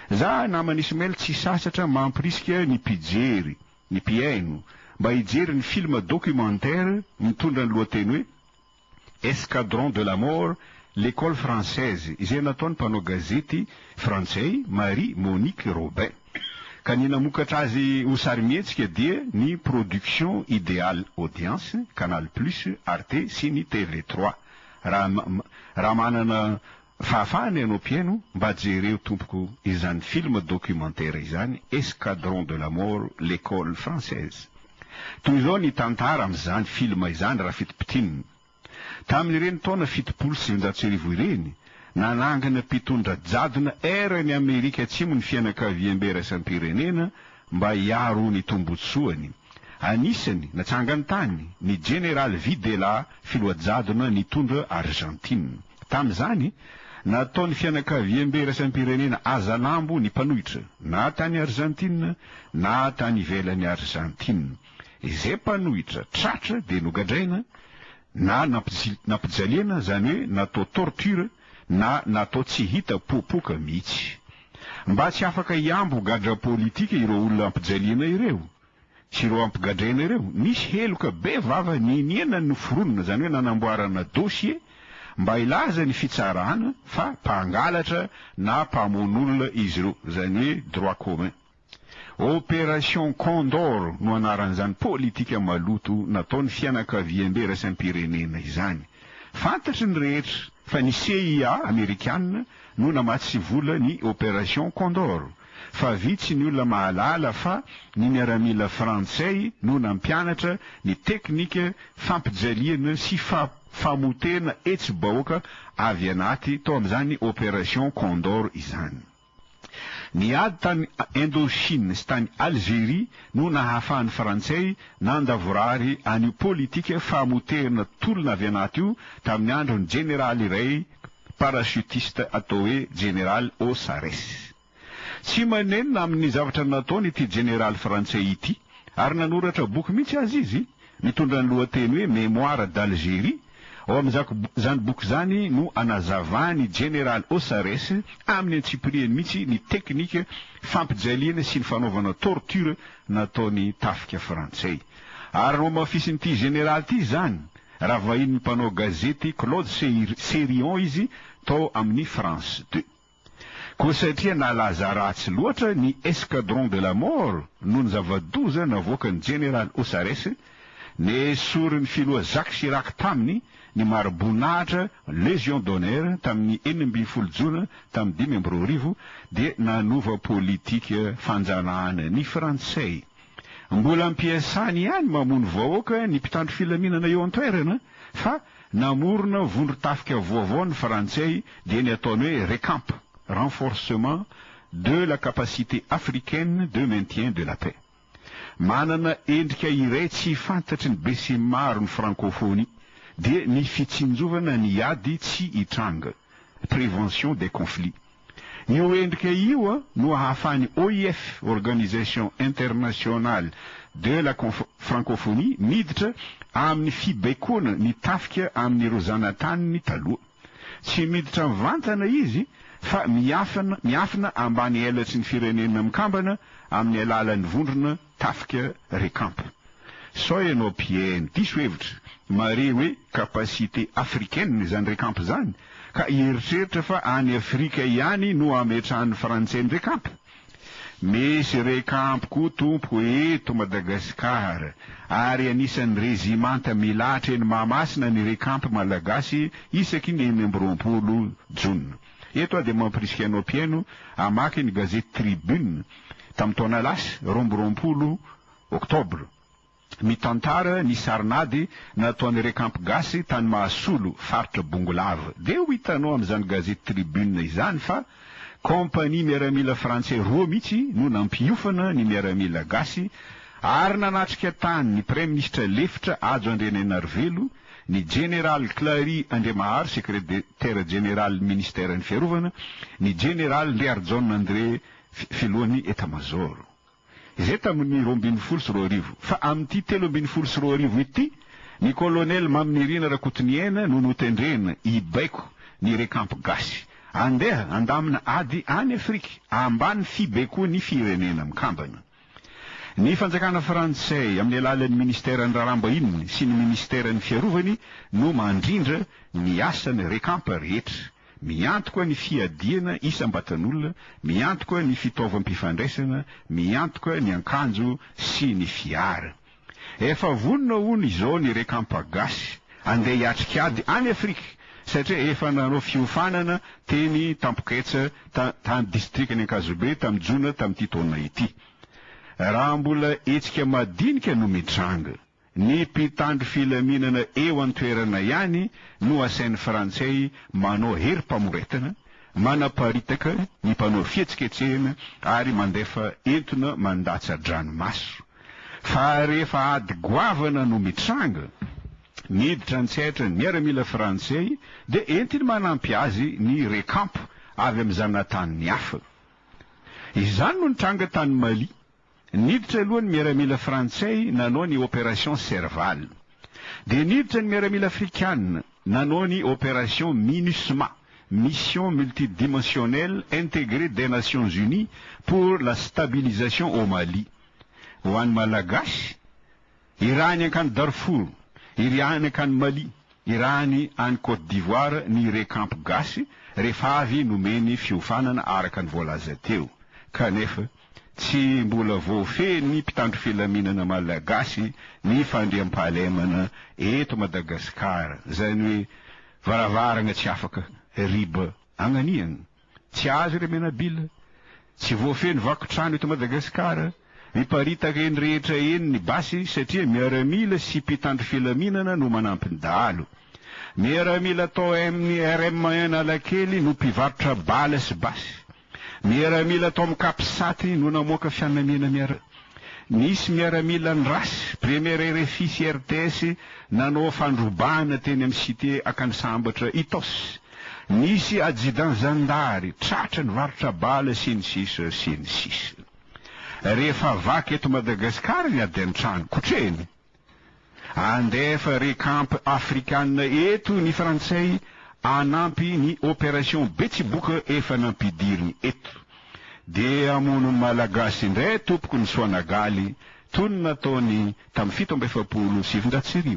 Za naman'i Ismael tsy sasatra mampirisika ny mpijery, ny mpihaino, mba hijery ny film documentaire mitondra ny lohateny hoe Escadron de la mort, l'école française izay nataon'ny mpanao gazety frantsay Marie Monique Robin. Ka ny namokatra azy ho sarimihetsika dia ny Production Ideal Audience, Canal Plus, Arte sy ny TV trois. Raha raha manana fahafahana ianao mpihaino mba jereo tompoko izany film documentaire izany Escadron de la mort, l'école française. Toy izao ny tantara amin'izany film izany raha fitipitinina. Tamin'ireny taona 1970 ireny, nanangana mpitondra jadona eran'i Amerika Atsimo ny fianakaviambe iraisam-pirenena mba hiaro ny tombotsoany. Anisany natsangany tany ny Jeneraly Videla filoha jadona nitondra Argentine. Tamin'izany, nataon'ny fianakaviambe iraisam-pirenena hazalambo ny mpanohitra, na tany Argentine na tany ivelan'i Argentine. Izay mpanohitra tratra dia nogadraina na nampijaliana, izany hoe natao torture na natao tsy hita popoka mihitsy. Mba tsy afaka hiambo gadra politika ireo olona ampijaliana ireo sy ireo ampigadraina ireo. Nisy heloka be vava niniana noforonina, izany hoe nanamboarana dossier mba hilaza ny fitsarana fa mpangalatra na mpamono olona izy ireo, izany hoe droit commun. Opération Condor no anaran'izany politika maloto nataon'ny fianakaviambe iraisam-pirenena izany. Fantatry ny rehetra fa ny CIA amerikana no namatsy vola ny Opération Condor, fa vitsy ny olona mahalala fa ny miaramila frantsay no nampianatra ny teknika fampijaliana sy famotehana hetsi-bahoaka avy anaty tao amin'izany Opération Condor izany. Ny ady tany Indochine sy tany Algerie no nahafahan'ny Frantsay nandavorary an'io politika famotehana tolona avy anaty io tamin'ny andron'ny jeneraly iray parachutiste atao hoe Jeneraly Aussaresses. Tsy manenina amin'ny zavatra nataony ity jeneraly frantsay ity ary nanoratra boky mihitsy aza izy mitondra ny lohateny hoe Mémoires d'Algérie. Ao amin'izany boky izany no anazavan'i Jeneraly Aussaresses amin'ny antsipiriany mihitsy ny teknika fampijaliana sy ny fanaovana torture nataon'ny tafika frantsay. Ary nohamafisin'ity jeneraly ity izany raha vahinin'ny mpanao gazety Claude Sérillon izy tao amin'ny France deux. Koa satria nalaza ratsy loatra ny Escadron de la mort noho ny zava-doza navoakan'ny Jeneraly Aussaresses, nesorin'ny filoha Jacques Chirac taminy ny mari-boninahitra Légion d'honneur tamin'ny 16 jona tamin'ny 2005 dia nanova politika fanjanahana ny Frantsay. Mbola ampiasany ihany mamono vahoaka ny mpitandro filaminana eo an-toerana fa Namorona vondron-tafika vaovao ny Frantsay dia ny ataony hoe Recamp, Renforcement de la capacité africaine de maintien de la paix. Manana endrika iray tsy fantatry ny besinimaro ny Frankôfônia dia ny fitsinjovana ny ady tsy hitranga, prévention des conflits. Io endrika io no ahafahan'ny OIF, Organisation Internationale de la Francophonie, miditra amin'ny fibaikoana ny tafika amin'ireo zanataniny taloha. Tsy miditra mivantana izy fa miafina miafina ambany elatry ny Firenena Mikambana amin'ny alalan'ny vondrona Tafika Recamp. Sao ianao mpihaino diso hevitra, mahare hoe capacité africaine izany Recamp izany ka hieritreritra fa any Afrika ihany no ametrahan'ny frantsay ny Recamp? Misy Recamp koa tompoko eto Madagasikara ary anisan'ny rezimanta milahatra eny Mahamasina ny Recamp malagasy isaky ny 26 jona. Eto aho dia mampirisika anao mpihaino hamaky ny gazety Tribune tamin'ny taona lasa, 22 Oktobra, mitantara ny sarin'ady nataon'ny Recamp Gasy tany Mahasolo, faritra Bongolava. Dia ho hitanao amin'izany gazety Tribune izany fa kaompania miaramila frantsay roa mihitsy no nampiofana ny miaramila gasy ary nanatrika tany ny Praiminisitra lefitra Hajo Andrianainarivelo, ny Jeneraly Clary Andriamaharo, Sekretera Jeneralin'ny Ministeran'ny Fiarovana, ny Jeneraly Ndriarijaona André, Filohan'ny Etamazaoro. Izay tamin'ny 2012. Fa amin'ity 2013 ity, ny Kolonely Maminirina Rakotoniaina no notendrena hibaiko ny Recamp Gasy. Andeha handamina ady any Afrika, ambany fibaikoan'ny Firenena Mikambana. Ny fanjakana frantsay amin'ny alalan'ny ministeran'ny raharaham-bahininy sy ny ministeran'ny fiarovany no mandrindra ny asan'ny Recamp rehetra. Miantoka ny fiadiana isam-batan'olona, miantoka ny fitaovam-pifandraisana, miantoka ny ankanjo sy ny fiara. Efa vonona hono izao ny Recamp gasy andeha hiatrika ady any Afrika satria efa nanao fiofanana teny Tampoketsa tany distrikan'i Ankazobe tamin'ny jona tamin'ity taona ity. Raha mbola hetsika madinika no mitranga, ny mpitandro filaminana eo an-toerana ihany no asain'ny frantsay manao herim-pamoretana, manaparitaka ny mpanao fihetsiketsehana ary mandefa entona mandatsa-dranomaso. Fa rehefa ady goavana no mitranga, miditra an-tsehatra ny miaramila frantsay dia entiny manampy azy ny Recamp avy amin'ny zanataniny hafa. Izany no nitranga tany Mali. Niditra aloha ny miaramila frantsay nanao ny Opération Serval. Dia niditra ny miaramila afrikana nanao ny Opération Minusma, Mission Multidimensionnelle Intégrée des Nations Unies pour la Stabilisation au Mali. Ho an'ny Malagasy, irahiny hankany Darfour, irahiny hankany Mali, irahiny any Côte d'Ivoire ny Recamp gasy rehefa avy nomeny fiofanana araka ny voalaza teo. Kanefa, tsy mbola voafehin'ny mpitandro filaminana malagasy ny fandriampahalemana eto Madagasikara, izany hoe varavarana tsy afaka riba agnanihana. Tsy azo ry Menabila. Tsy voafehy ny vaky trano eto Madagasikara. Miparitaka eny rehetra eny ny basy satria miaramila sy mpitandro filaminana no manampy ny dahalo. Miaramila tao amin'ny RMA Analakely no mpivarotra bala sy basy. Miaramila tao amin'ny Capsat no namoaka fianamiana miara. Nisy miaramilan'ny ras, Première RFI sy RTS nanao fandrobana teny amin'ny Cité Akanisambatra Itaosy. Nisy adjudant zandary tratra nivarotra bala sy ny sisa sy ny sisa. Rehefa vaky eto Madagasikara ny ady an-trano, kotrehiny. Andefa Recamp afrikana eto ny frantsay hanampy ny opération Betsiboka efa nampidiriny eto. Dia hamono ny Malagasy indray tompoko ny Soanagaly toy ny nataony tamin'ny 1947.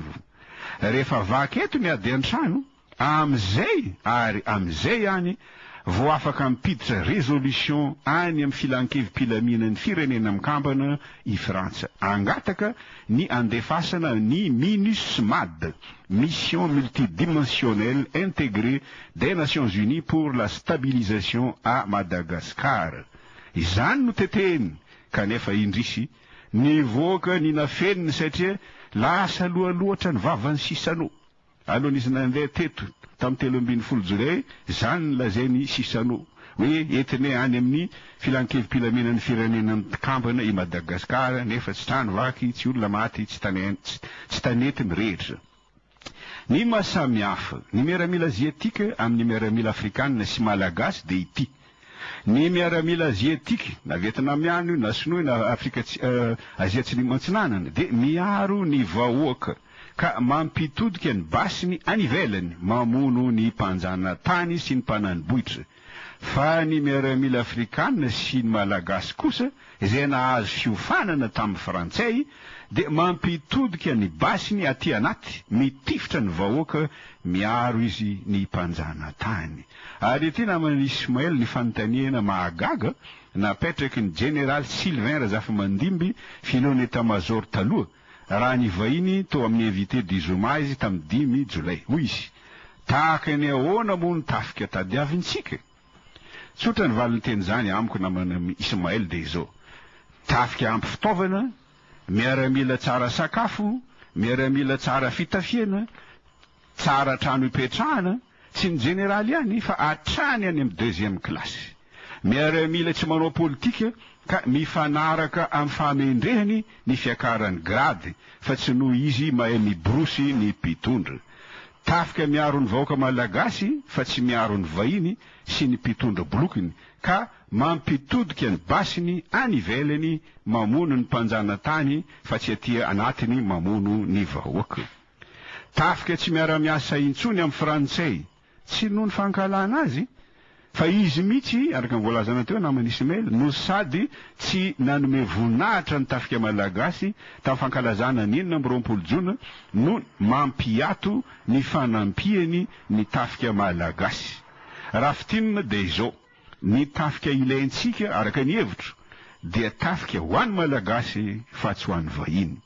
Rehefa vaky eto ny ady an-trano, Amin'izay ary amin'izay ihany vao afaka mampiditra résolution any amin'ny filankevi-pilaminan'ny Firenena Mikambana i Frantsa hangataka ny handefasana ny Minusmad, Mission Multidimensionnelle Intégrée des Nations Unies pour la Stabilisation à Madagascar. Izany no tetehiny kanefa indrisy nivoaka ny nafeniny satria lasa aloha loatra ny vavan'ny sisano. Alohan'izy izy nandeha teto tamin'ny 13 jolay, izany no lazain'i Chissano, hoe entinay any amin'ny filankevi-pilaminan'ny firenena mikambana i Madagasikara nefa tsy trano vaky, tsy olona maty, tsy tsy tanety mirehitra. Ny maha samy hafa ny miaramila aziatika amin'ny miaramila afrikana sy malagasy dia ity, ny miaramila aziatika, na vietnamiana io na sinoa io na afrika azia atsinimo antsinanana dia miaro ny vahoaka. ka mampitodika ny basiny any ivelany mamono ny mpanjanatany sy ny mpananibohitra, fa ny miaramila afrikana sy ny malagasy kosa izay nahazo fiofanana tamin'ny frantsay dia mampitodika ny basiny aty anaty mitifitra ny vahoaka miaro izy ny mpanjanatany. Ary ity naman'i Ismaël ny fanontaniana mahagaga napetraky ny jeneraly Sylvain Razafimandimby filohan'ny Etat Major taloha, raha nivahiny tao amin'ny Invité du Zoma izy tamin'ny 5 Jolay. Hoy izy, Tahaka ny ahoana moa ny tafika tadiavintsika? Tsotra ny valintenin'izany amiko namana Ismaël dia izao, tafika ampy fitaovana, miaramila tsara sakafo, miaramila tsara fitafiana, tsara trano ipetrahana, tsy ny jeneraly ihany fa hatrany any amin'ny deuxième classe. Miaramila tsy manao politika ka mifanaraka amin'ny fahamendrehany ny fiakaran'ny grade fa tsy noho izy mahay miborosy ny mpitondra. Tafika miaro ny vahoaka malagasy fa tsy miaro ny vahiny sy ny mpitondra bolokiny ka mampitodika ny basiny any ivelany mamono ny mpanjanatany fa tsy aty anatiny mamono ny vahoaka. Tafika tsy miara-miasa intsony amin'ny frantsay, tsy noho ny fankahalana azy, Fa izy mihitsy, araka ny voalazana teo, naman'i Ismail, no sady tsy nanome voninahitra ny tafika malagasy tamin'ny fankalazana ny 26 jona no mampiato ny fanampiany ny tafika malagasy. Raha fintinina dia izao, ny tafika ilaintsika, araka ny hevitro, dia tafika ho an'ny Malagasy fa tsy ho an'ny vahiny.